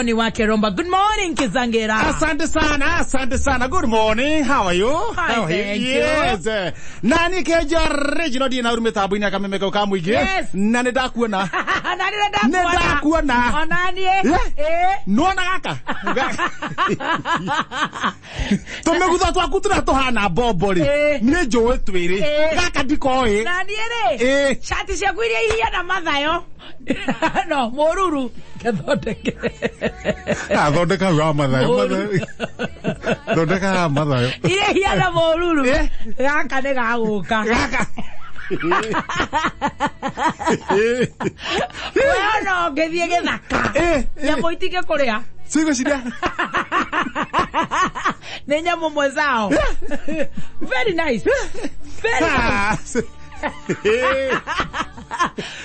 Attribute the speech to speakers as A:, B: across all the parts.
A: Ni wake Romba. Good morning, Kizangira.
B: Asante sana, asante sana. Good morning. How are you?
A: Fine,
B: How are you?
A: thank you.
B: Yes. Na nä kä original ndä na å mä tambo-inä akamemeko ka må ingä.
A: Yes.
B: Na nä ndakuona.
A: Na nĩ ndakuona.
B: Nĩ ndakuona.
A: Ona niĩ.
B: Yeah.
A: Eh.
B: Nona gaka. Tå mä gutho twaku tå rä a tå hana mbombo rä.
A: Eh.
B: Nä njå ä twä rä.
A: Eh.
B: Gaka ndikoä.
A: Na niĩ rĩ.
B: Eh.
A: Shati ciaku iria ihiana mathayo. No, mũruru. Gĩthondeke.
B: Thondeka hau wa mathayo.
A: Mũruru.
B: Thondeka haha mathayo.
A: Iria ihiana mũruru.
B: Eh.
A: Gaka nĩ gagũka.
B: Gaka.
A: We ona ũngĩthiĩ gĩthaka.
B: Eh, eh.
A: Nyamũ itingĩkũrĩa.
B: Cigo ciria.
A: Nĩ nyamũ mwenzao. Very nice. Very nice.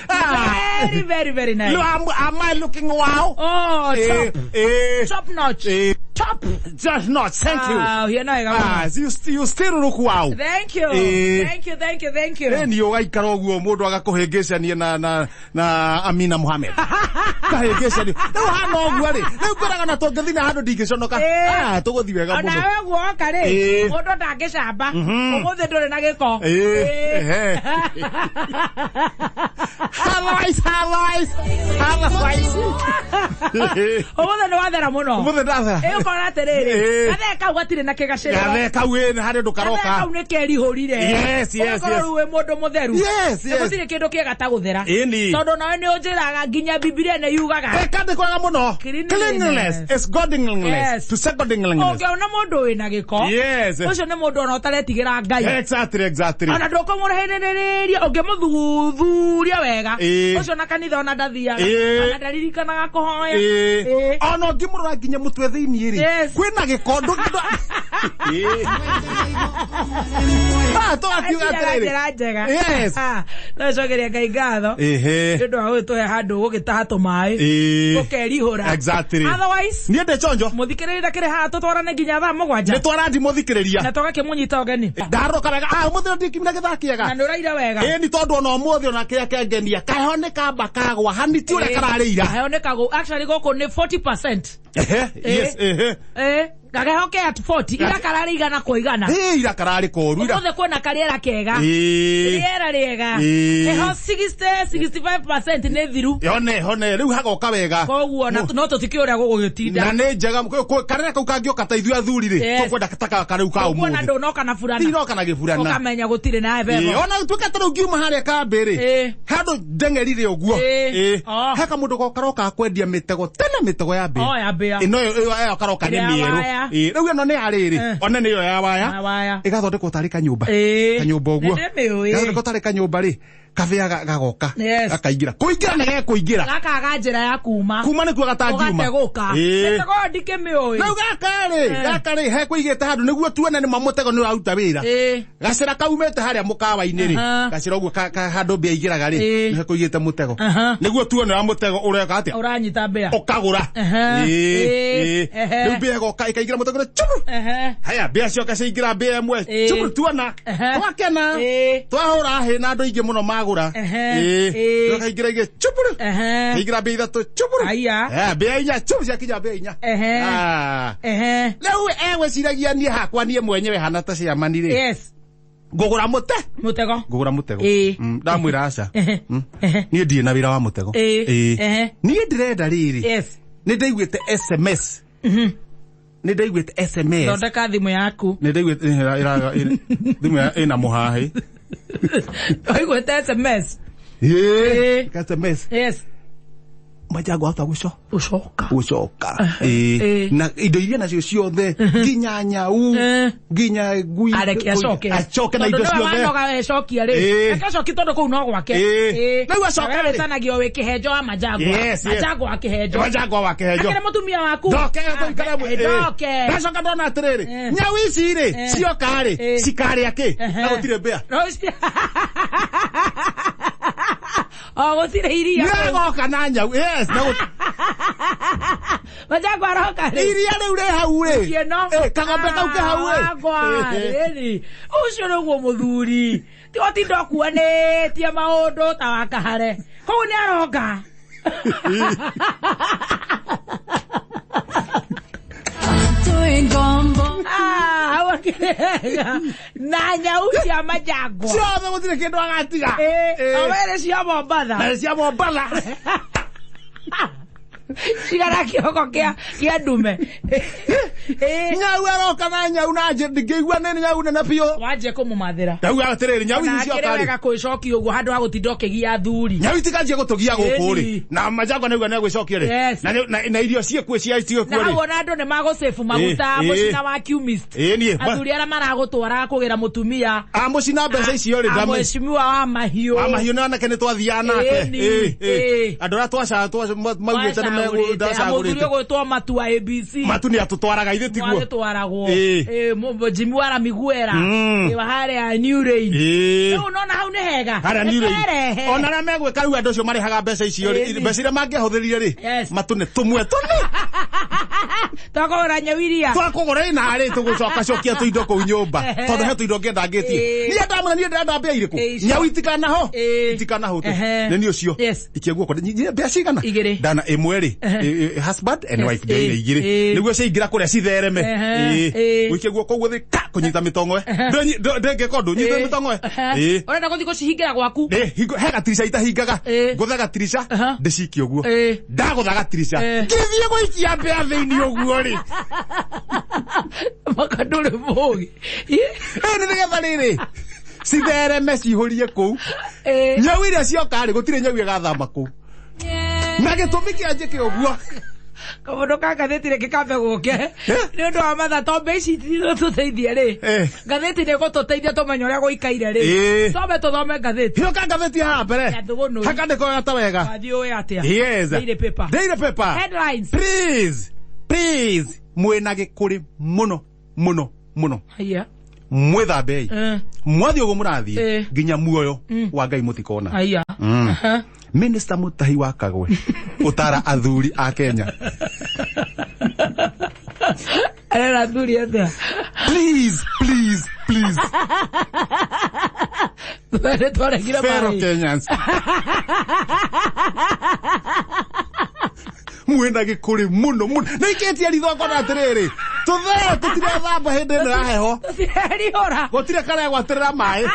B: Ah.
A: Very, very, very nice.
B: No, am I looking wow?
A: Oh, top.
B: Eh,
A: Top notch.
B: eh,
A: Top.
B: just not. Thank you.
A: Ah, hiyo wega mũno.
B: Ah, you still look wow.
A: Thank you.
B: Eh.
A: Thank you, thank you, thank you.
B: Eh, ni ũgaikara ũguo mũndũ agakũhĩngĩcania na Amina Mohamed. Kahĩngĩcania. Rĩu hana ũguo rĩ. Rĩu ngwĩraga na tũngĩthiĩ na handũ ndingĩconoka.
A: Eh.
B: Ah, tũgũthiĩ wega
A: Ona
B: mũno.
A: we guoka rĩ,
B: Eh.
A: mũndũ ndangĩcamba. Ũmũthĩ ndũrĩ na gĩko.
B: Eh,
A: Eh.
B: ehe. Otherwise, otherwise, otherwise.
A: Ũmũthĩ nĩ wathera mũno.
B: Ũmũthĩ ndathera.
A: Ĩ ũkona atĩrĩrĩ,
B: Eh.
A: gathee kau gatirĩ na kĩgacĩrĩro.
B: Gathee kau ĩ nĩ harĩ ũndũ
A: Gathee
B: karoka.
A: kau nĩ kerihũrire.
B: Yes,
A: Ũgakorwo
B: yes.
A: rĩu wĩ mũndũ mũtheru.
B: Yes,
A: Na
B: yes.
A: gũtirĩ kĩndũ kĩega ta gũthera.
B: Ĩni.
A: Tondũ nawe nĩ ũnjĩraga nginya Bibilia nĩ yugaga.
B: Kandĩkwaga mũno.
A: Cleanliness.
B: Cleanliness is godliness.
A: Yes.
B: To say godliness.
A: Ũngĩona mũndũ wĩna gĩko,
B: Yes.
A: ũcio nĩ mũndũ ona ũtaretigĩra Ngai.
B: Exactly.
A: Ona ndũkũmũrehĩrĩrĩria ũngĩmũthuthuria wega,
B: Ĩĩ.
A: ũcio na kanitha ona ndathiaga,
B: Ĩĩ.
A: ona ndaririkanaga kũhoya.
B: Ĩĩ.
A: Ĩĩ.
B: Ona ũngĩmũrora nginya mũtwe thĩiniĩ rĩ.
A: Yes.
B: Kwĩna gĩko Ĩĩ. Ah, tũgakiuga
A: Athiaga
B: atĩrĩrĩ.
A: njĩra njega.
B: Yes.
A: No cokeria Ngai ngatho
B: Ĩhĩ.
A: nĩ ũndũ wa gũgĩtũhe handũ gũgĩtaha tũmaĩ,
B: Ĩĩ.
A: ũkerihũra.
B: Exactly.
A: Otherwise,
B: Niĩ ndĩ chonjo.
A: mũthikĩrĩria ndakĩrĩ haha tũtwarane nginya thaa 7
B: Nĩ twarandi mũthikĩrĩria.
A: na tũgakĩmũnyita ũgeni.
B: Ndaroka wega. Ah, ũmũthĩ ndikimire gĩthaa kĩega.
A: Na nĩ ũraire wega.
B: Ĩĩ ni tondũ ona ũmũthĩ ona kĩrĩa kengenia kaheho nĩ kamba kagwa hani ti ũrĩa kararĩ ira.
A: Kaheho nĩ kagũ. Actually gũkũ nĩ 40%.
B: Ehe, yes, ehe.
A: Eh, gakeho ke at 40 ira kararĩ igana kwa igana.
B: Ĩĩ ira kararĩ koru ira.
A: Ũmũthĩ kwĩna karĩera kega.
B: Ĩĩ.
A: Rĩera rĩega.
B: Ĩĩ.
A: Heho 60 65% nĩ thiru.
B: Yone hone rĩu hagoka wega.
A: Koguo na no tũtikĩũĩ ũrĩa gũgũgĩtinda.
B: Na nĩ njega karĩra kau kangĩũka ta ithuĩ athuri rĩ
A: Yes.
B: tũkwenda ta karĩu ka
A: Ũkuona
B: ũmũthĩ.
A: ndũnoka na burana.
B: Ndinoka na gĩburana.
A: Ũkamenya gũtirĩ na
B: Ĩĩ,
A: heho.
B: ona tuĩka ta rĩu ngiuma harĩa kambĩ rĩ
A: Ĩĩ.
B: handũ ndeng'erire ũguo.
A: Ĩĩ.
B: Ĩĩ.
A: Oh.
B: He kamũndũ karoka kwendia mĩtego tene mĩtego ya mbĩa.
A: Oh, ya mbĩa.
B: Ĩno ĩyo ĩyo karoka nĩ
A: Ĩrĩa ya
B: mĩerũ.
A: waya.
B: Ĩĩ, rĩu ĩno nĩ ya rĩrĩ.
A: Eh.
B: One nĩyo ya waya.
A: Ya waya.
B: Ĩgathondekwo tarĩ kanyũmba.
A: Ĩĩ.
B: Kanyũmba ũguo.
A: Nĩ ndĩmĩũĩ.
B: Gathondekwo tarĩ kanyũmba rĩ kabĩa gagoka.
A: Yes.
B: Gakaingĩra. Kũingĩra nĩ gekũingĩra.
A: Gakaga njĩra ya kuma.
B: Kuma nĩkuo gatangiuma.
A: Ũgategũka.
B: Ĩĩ.
A: Mĩtego ĩyo ndikĩmĩũĩ.
B: Rĩu gaka rĩ,
A: Eh.
B: gaka rĩ he kũigĩte handũ nĩguo tuone nĩ ma mũtego nĩ ũraruta wĩra.
A: Ĩĩ.
B: Gacĩra kaumĩte harĩa mũkawa-inĩ rĩ,
A: Aha.
B: gacĩra ũguo handũ mbĩa igĩraga rĩ,
A: Ĩĩ.
B: nĩ kũigĩte mũtego.
A: Aha.
B: Nĩguo tuone wa mũtego ũreka atĩa.
A: Ũranyita mbĩa.
B: Ũkagũra.
A: Aha.
B: Ĩĩ,
A: Ĩĩ.
B: ĩĩ.
A: Ehe.
B: Rĩu mbĩa ĩgoka ĩkaingĩra mũtego-inĩ churu.
A: Ehe.
B: Haya mbĩa cioka ciaingĩra mbĩa ĩmwe
A: Ĩĩ.
B: churu tuona.
A: Ehe.
B: Twakena.
A: Ĩĩ.
B: Twahũra hĩ na andũ aingĩ mũno magũra.
A: Ehe.
B: Ĩĩ.
A: Ĩĩ.
B: Kaingĩra igĩ chuburu.
A: Ehe.
B: Kaingĩra mbĩa ithatũ chuburu.
A: Aya.
B: Eh, mbĩa inya chuburu ciakinya mbĩa inya.
A: Ehe.
B: Ah.
A: Ehe.
B: Rĩu egwĩciragia niĩ hakwa niĩ mwenyewe hana ta ciamani rĩ.
A: Yes.
B: Ngũgũra mũte.
A: Mũtego.
B: Ngũgũra mũtego.
A: Ĩĩ.
B: Ndamwĩra aca.
A: Ehe. Ehe.
B: Niĩ ndirĩ na wĩra wa mũtego.
A: Ĩĩ.
B: Ĩĩ.
A: Ehe.
B: Niĩ ndĩrenda rĩrĩ.
A: Yes.
B: Nĩ ndaiguĩte SMS. Nĩ ndaiguĩte SMS.
A: Thondeka thimũ yaku.
B: Nĩ ndaiguĩte thimũ ĩna mũhahĩ.
A: Ũiguĩte SMS.
B: Ĩĩ. SMS.
A: Yes.
B: Majango ahota gũco
A: Ũcoka.
B: gũcoka. Ĩĩ.
A: Ĩĩ.
B: Na indo iria nacio ciothe nginya nyau
A: Eh.
B: nginya ngui
A: Areke acoke.
B: acoke na indo
A: Tondũ nĩwe
B: ciothe.
A: wanoga ecokia rĩ.
B: Ĩĩ.
A: Reke acokie tondũ kũu no gwake.
B: Ĩĩ. Rĩu acoka rĩ.
A: Wĩtanagio wĩ kĩhenjo wa Majangwa.
B: Yes, yes.
A: Majangwa wa kĩhenjo.
B: Majango wa kĩhenjo.
A: Akĩrĩ mũtumia waku.
B: Ndoke tũikare
A: Ah, ndoke.
B: Ndacoka ndona atĩrĩrĩ
A: Eh.
B: nyau ici rĩ
A: Eh.
B: cioka rĩ
A: Eh.
B: cikarĩa kĩ
A: Ehe.
B: na gũtirĩ mbĩa.
A: O gũtirĩ iria.
B: Nĩagoka na nyau yes na
A: Majangwa aroka rĩ.
B: iria rĩu rĩ hau rĩ.
A: Kĩno.
B: Eh, kang'ombe kau ke hau rĩ.
A: Wagwa, rĩrĩ. Ũcio nĩguo mũthuri. Ti ũtinda ũkuanĩtie maũndũ ta wa kahare. Koguo nĩ aroka. Hakĩrĩ na nyau cia majangwa.
B: Ciothe gũtirĩ kĩndũ agatiga.
A: Owere cia Mombatha.
B: Na cia Mombatha.
A: Cigana kĩoko kĩa ndume.
B: Nyau aroka na nyau na ndingĩigua nĩ nyau nene biũ.
A: Wanjie kũmũmathĩra.
B: Ndauga atĩrĩrĩ, nyau ici
A: Na akĩrĩ
B: cioka rĩ,
A: wega kwĩcokia ũguo handũ ha gũtinda ũkĩgia athuri.
B: Nyau itikanjie gũtũgia gũkũ rĩ.
A: Ĩni.
B: Na majangwa nĩguo nĩegwĩcokia rĩ.
A: Yes.
B: Na irio ciĩkuo cia
A: Na
B: ciĩkuo
A: hau
B: rĩ.
A: ona andũ nĩ magũcĩbu maguta mũcina wa chemist.
B: Ĩĩ niĩ.
A: Athuri arĩa maragũtwaraga kũgĩra mũtumia.
B: A mũcina mbeca icio rĩ.
A: A mheshimiwa wa mahiũ.
B: Wa mahiũ nĩ anake nĩ twathiaga nake.
A: Ĩni.
B: Andũ arĩa maugĩte nĩ
A: Wacagũrĩte.
B: megũndacagũrĩte.
A: Mũthuri ũgwĩtwo Matu wa ABC.
B: Matu nĩ atũtwaraga ithuĩ tiguo.
A: Mwagĩtwaragwo. Jimmy wa Ramiguera. Wa harĩa New Rain. Rĩu nona hau nĩ hega.
B: Harĩa New Rain.
A: Rekerehe.
B: Ona arĩa megwĩka rĩu andũ acio marĩhaga mbeca icio rĩ,
A: Ĩni.
B: mbeca iria mangĩahũthĩrire rĩ,
A: Yes.
B: matũne tũmwe tũne.
A: Twakũgũra nyau iria.
B: Twakũgũra ĩ narĩ tũgũcokacokia tũindo kũu nyũmba. Tondũ he tũindo ngĩendangĩtie. Niĩ ndamwĩra niĩ ndĩrenda mbĩa irĩkũ. Nyau itikanaho. Itikanahũte. Nĩ niĩ ũcio.
A: Yes.
B: Ikia guoko. Mbĩa cigana?
A: Igĩrĩ.
B: Ndana ĩmwe rĩ, husband and wife ndĩire igĩrĩ. Nĩguo ciaingĩra kũrĩa cithereme. Ũikie guoko ũguo thĩ ka kũnyita mĩtong'oe. Ndĩngĩka ũndũ, nyita mĩtong'oe.
A: Ũrenda gũthiĩ gũcihingĩra gwaku?
B: He gatirica itahingaga. Ngũtha gatirica, ndĩcikie ũguo. Ndagũtha gatirica. Ngĩthiĩ gũikia mbĩa thĩinĩ ũguo rĩ.
A: Maka ndũrĩ mũũgĩ.
B: Nĩ nĩgetha rĩrĩ cithereme cihũrie kũu. Nyau iria cioka rĩ, gũtirĩ nyau ĩgathama kũu. Na gĩtũmi kĩa njĩke ũguo.
A: Kaũndũ ka ngathĩti rĩngĩ kambe gũke. Nĩ ũndũ wa matha to mbia ici itũteithie rĩ. Ngathĩti nĩ ĩgũtũteithia tũmenye ũrĩa gũikaire rĩ. Twambe tũthome ngathĩti.
B: Hiũka ngathĩti haha mbere.
A: Ya Thũgũnũi.
B: Hakandĩko wega ta wega.
A: Wathiĩ ũĩ atĩa?
B: Yes.
A: Daily paper.
B: Daily paper.
A: Headlines.
B: Please. Please. Mwĩna gĩkũrĩ mũno mũno mũno.
A: Haiya.
B: Mwĩthambei. Mwathiĩ ũguo mũrathiĩ nginya muoyo wa Ngai mũtikona.
A: Haiya.
B: Minister Mutahi wa Kagwe ũtara athuri a Kenya.
A: Arera athuri atĩa?
B: Please, please, please.
A: Nĩ twaregire
B: Fellow
A: maĩ.
B: Kenyans. Mwĩna gĩkũrĩ mũno mũno. Nĩ ikĩtie ritho ngona atĩrĩrĩ. Tũthee tũtirethamba hĩndĩ ĩno ya heho.
A: Tũtirerihũra.
B: Gũtirĩ karegwatĩrĩra maĩ.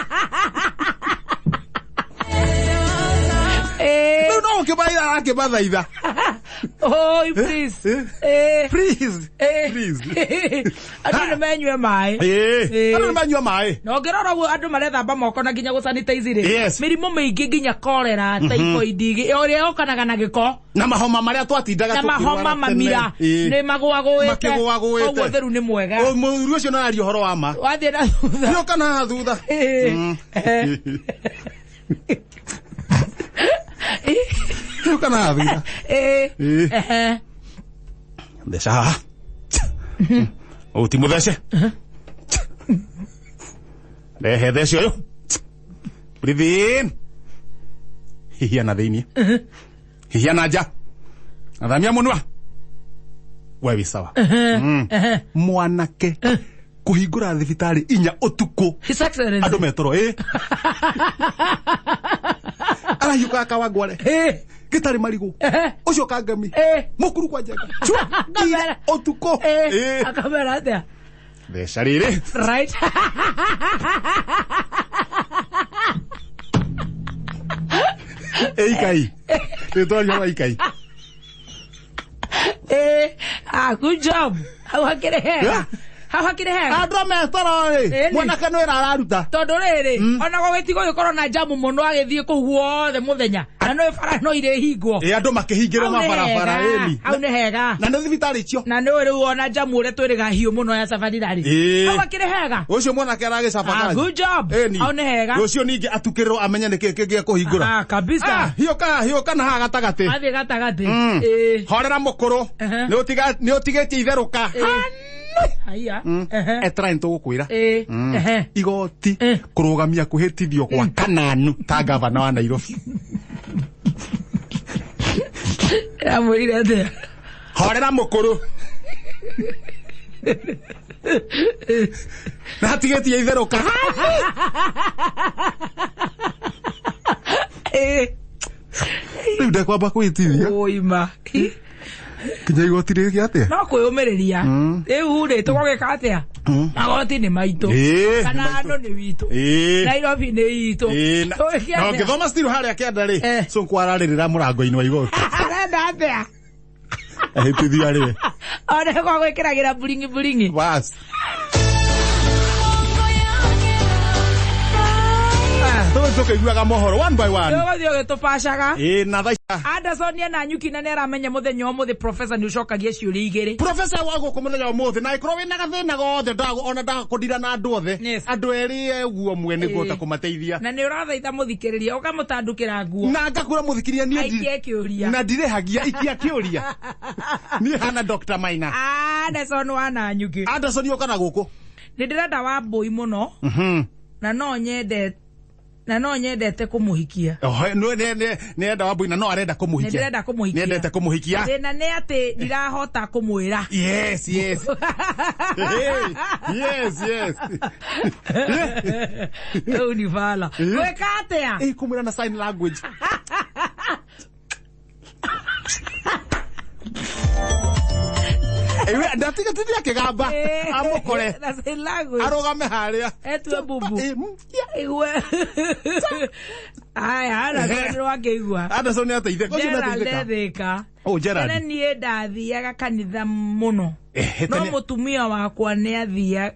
B: Rĩu no gũkĩmathaitha arakĩmathaitha.
A: Oi, please.
B: Please. Please.
A: Andũ nĩ menyue maĩ.
B: Andũ nĩ manyua maĩ.
A: Na ũngĩrora ũguo andũ marethamba moko na nginya gũsanitize rĩ.
B: Yes.
A: Mĩrimũ mĩingĩ nginya cholera, typhoid, ũrĩa yokanaga na gĩko.
B: Na mahoma marĩa twatindaga
A: Na mahoma
B: tũkĩrwara tene.
A: mamira nĩ magũagũĩte.
B: Makĩgũagũĩte.
A: Koguo ũtheru nĩ mwega.
B: Mũthuri ũcio no araria ũhoro wa ma.
A: Wathiĩ na thutha.
B: Hiũka na haha thutha. Hiũka na haha thutha. Theca haha. Ũũ ti mũthece. Rehe thece ũyũ. Breathe in. Hihia na thĩiniĩ. Hihia na nja. Athamia mũnua. We wĩ sawa. Mwanake kũhingũra thibitarĩ inya ũtukũ.
A: His Excellency.
B: Andũ metoro Arahiũkaga Kawangware. Gĩtarĩ marigũ. Ũcio Kangemi. Mũkuru kwa Njenga. Chua.
A: Kamera.
B: Ũtukũ.
A: Akamera atĩa?
B: Theca rĩrĩ.
A: Right.
B: Ikai. Rĩtwa rĩa ikai.
A: Good job. Hau hakĩrĩ hega. Hau hakĩrĩ hega.
B: Andũ metoro rĩ. Mwanake nĩ wĩra araruta.
A: Tondũ rĩrĩ, ona gũgĩtigũgĩkorwo na jamu mũno agĩthiĩ kũu guothe mũthenya. Na no bara no irĩhingwo.
B: Andũ makĩhingĩrwo mabarabara ĩni.
A: Hau nĩ hega.
B: Na nĩ thibitarĩ icio.
A: Na nĩ rĩu ona jamu ũrĩa twĩrĩga hiũ mũno ya Safarira rĩ. Hau hakĩrĩ hega.
B: Ũcio mwanake aragĩcaba.
A: Good job. Hau nĩ hega.
B: Rũciũ ningĩ atukĩrĩrwo amenye nĩkĩ kĩngĩ ekũhingũra.
A: Kabisa.
B: Hiũka na haha gatagatĩ.
A: Athiĩ gatagatĩ.
B: Horera mũkũrũ. Nĩ ũtigĩtie itherũka.
A: Haiya.
B: Etera nĩ tũgũkwĩra. Igoti kũrũgamia kwĩhĩtithio gwa Kananu ta gavana wa Nairobi.
A: Amwĩrire atĩa?
B: Horera mũkũrũ. Na hatigĩtie itherũka. Rĩu ndekwamba kwĩhĩtithia.
A: Ũima.
B: Kinya igoti rĩgĩ atĩa?
A: No kwĩyũmĩrĩria. Rĩu rĩ tũgũgĩka atĩa? Magoti nĩ maitũ.
B: Ĩĩ,
A: Kana
B: nĩ maitũ.
A: andũ nĩ witũ.
B: Ĩĩ.
A: Nairobi nĩ itũ.
B: Ĩĩ,
A: Tũgĩke
B: na
A: atĩa?
B: ũngĩthoma still harĩa kĩanda rĩ,
A: Eh.
B: Sonko ararĩrĩra mũrango-inĩ wa igoti.
A: Arenda atĩa?
B: Ahĩtithio arĩwe.
A: One kwa gwĩkĩragĩra buringi buringi.
B: Bas. Tũgĩthiĩ tũkĩiguaga mohoro one by one.
A: Tũgũthiĩ ũgĩtũbacaga.
B: Ĩĩ, na thaa ici-
A: Anderson ena nyuki na nĩaramenya mũthenya wa ũmũthĩ professor nĩ ũcokagia ciũria igĩrĩ.
B: Professor wa gũkũ mũthenya wa ũmũthĩ na ĩkorwo wĩna gathĩna gothe ona ndagakũndira na andũ othe.
A: Yes.
B: Andũ erĩ ũguo mwe nĩ ngũhota kũmateithia.
A: Na nĩ ũrathaitha mũthikĩrĩria ũkamũtandũkĩra nguo.
B: Na ngakũra mũthikĩrĩria niĩ
A: Aikie kĩũria.
B: Na ndirĩhagia ikia kĩũria. Niĩ hana Dr. Maina.
A: Anderson wa Nanyuki.
B: Anderson yoka na gũkũ.
A: Nĩ ndĩrenda Wambũi mũno na no nyende na no nyendete kũmũhikia.
B: Ohe, nĩ enda Wambũi na no arenda kũmũhikia.
A: Nĩ ndĩrenda kũmũhikia.
B: Nĩ endete kũmũhikia.
A: Thĩna nĩ atĩ ndirahota kũmwĩra.
B: Yes, yes. Hey, yes, yes.
A: Rĩu nĩ bala. Gwĩka atĩa?
B: Eh, kũmwĩra na sign language. Eh, ndatiga tithia kĩgamba amũkore
A: Na sign language.
B: arũgame harĩa.
A: Etue bubu.
B: Eh, yeah.
A: Igue. Aya, Anderson nĩ wakĩigua.
B: Anderson nĩ ateithĩka. Ũcio nĩ
A: Gerald
B: ateithĩka.
A: Ethĩka.
B: Oh, Gerald.
A: Tene niĩ ndathiaga kanitha mũno.
B: Eh,
A: No
B: tene-
A: mũtumia wakwa nĩ athiaga.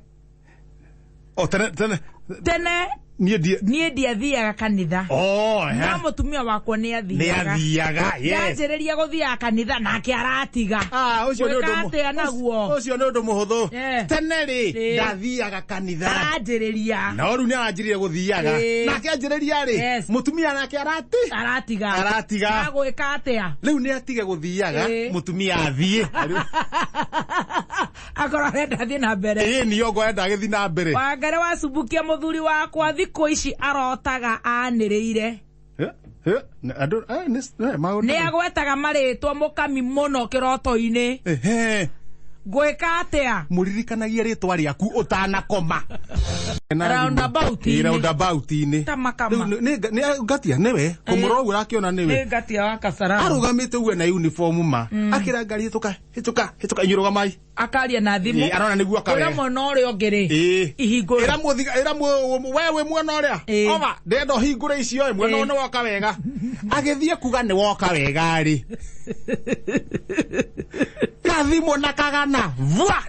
B: Oh, tene tene
A: Tene
B: niĩ ndiĩ.
A: niĩ ndiathiaga kanitha.
B: Oh,
A: No
B: eh.
A: mũtumia wakwa nĩ
B: Nĩ
A: athiaga.
B: athiaga. Yes.
A: Ndanjĩrĩria gũthiaga kanitha nake aratiga.
B: Ah, ũcio nĩ
A: Gwĩka
B: ũndũ
A: atĩa naguo?
B: Ũcio nĩ ũndũ mũhũthũ.
A: Eh.
B: Tene rĩ,
A: Eh.
B: ndathiaga kanitha.
A: Aranjĩrĩria.
B: No rĩu nĩ aranjĩrĩria gũthiaga.
A: Eh.
B: Nake anjĩrĩria rĩ,
A: Yes.
B: mũtumia nake arati.
A: Aratiga.
B: Aratiga.
A: Agwĩka atĩa?
B: Rĩu nĩ atige gũthiaga,
A: Eh.
B: mũtumia athiĩ.
A: Akorwo arenda athiĩ na mbere.
B: Ĩĩ nĩ ongo enda agĩthiĩ na mbere.
A: Wangari wacumbukia mũthuri wakwa thikũ ici arotaga anĩrĩire.
B: Eh, eh, andũ, eh, nĩ maũndũ.
A: Nĩ agwetaga marĩtwa mũkami mũno kĩroto-inĩ.
B: Ehe.
A: Ngwĩka atĩa?
B: Mũririkanagie rĩtwa rĩaku ũtanakoma.
A: Roundabout-inĩ.
B: Roundabout-inĩ.
A: Tamakama.
B: Rĩu nĩ ngatia nĩwe, kũmũrora ũguo ũrakĩona nĩwe.
A: Nĩ ngatia wa Kasarani.
B: Arũgamĩte ũguo na uniform ma. Akĩra ngari hĩtũka, hĩtũka, hĩtũka inyuĩ rũgamai.
A: Akaria na thimũ.
B: Ĩĩ, arona nĩguo
A: Kwĩra
B: akawega.
A: mwena ũrĩa ũngĩ rĩ.
B: Ĩĩ.
A: Ihingũre.
B: Ĩra mũthiga, ĩra we wĩ mwena ũrĩa.
A: Ĩĩ.
B: Ova, ndĩrenda ũhingũre icio ĩ, mwena
A: Ĩĩ.
B: ũyũ nĩ woka wega. Agĩthiĩ kuga nĩ woka wega rĩ. Kathimũ na kagana. Vua!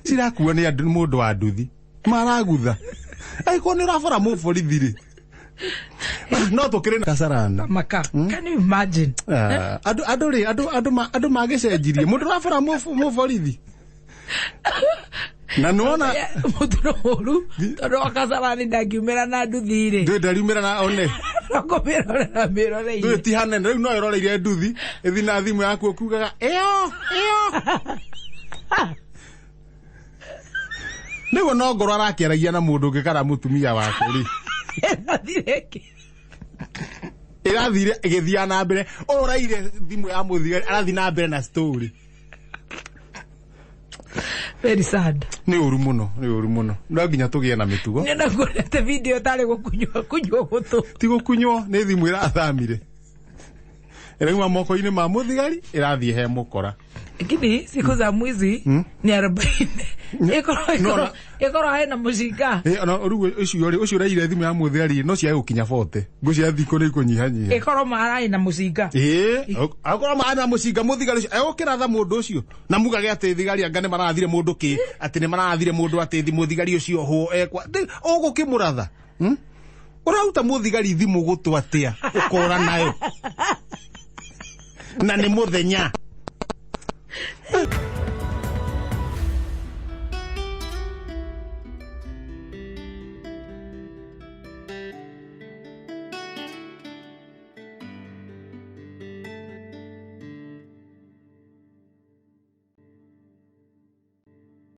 B: Cirakuo nĩ andũ mũndũ wa nduthi. Maragutha. Angĩkorwo nĩ ũrabora mũborithi rĩ. No tũkĩrĩ na Kasarani.
A: Maka. Can you imagine?
B: Ah, andũ andũ rĩ andũ andũ andũ magĩcenjirie mũndũ ũrabora mũborithi. Na nĩwona
A: Mũtino mũru tondũ wa Kasarani ndangiumĩra na nduthi rĩ.
B: ndũĩ ndariumĩra na one.
A: No kũmĩrorera mĩroreire.
B: Ndũĩ ti hanene rĩu no ĩroreire nduthi ĩthi na thimũ yaku ũkiugaga ĩyo ĩyo. Nĩguo no ngorwo arakĩaragia na mũndũ ũngĩ kana mũtumia wake rĩ.
A: Ĩrathire kĩ?
B: Ĩrathire ĩgĩthiaga na mbere ũyũ ũraire thimũ ya mũthigari arathiĩ na mbere na story.
A: Very sad.
B: Nĩ ũru mũno, nĩ ũru mũno. No nginya tũgĩe na mĩtugo.
A: Nĩ ndakuonete video tarĩ gũkunywo kunywo gũtũ.
B: Ti gũkunywo nĩ thimũ ĩrathamire. Ĩrauma moko-inĩ ma mũthigari ĩrathiĩ he mũkora.
A: Lakini siku za mwizi ni 40. Ĩkorwo ĩkorwo hena mũcinga.
B: Eh, ona rĩu ũcio rĩ ũcio ũraire thimũ ya mũthigari no ciage gũkinya 40. Ngũcia thikũ nĩ ikũnyihanyiha.
A: Ĩkorwo mararĩ na mũcinga.
B: Ĩĩ, akorwo mararĩ na mũcinga mũthigari ũcio egũkĩratha mũndũ ũcio na mugage atĩ thigari anga nĩ marathire mũndũ kĩ atĩ nĩ marathire mũndũ atĩ mũthigari ũcio ohwo ekwa ũgũkĩmũratha. Ũraruta mũthigari thimũ gũtũ atĩa ũkora nayo. Na nĩ mũthenya.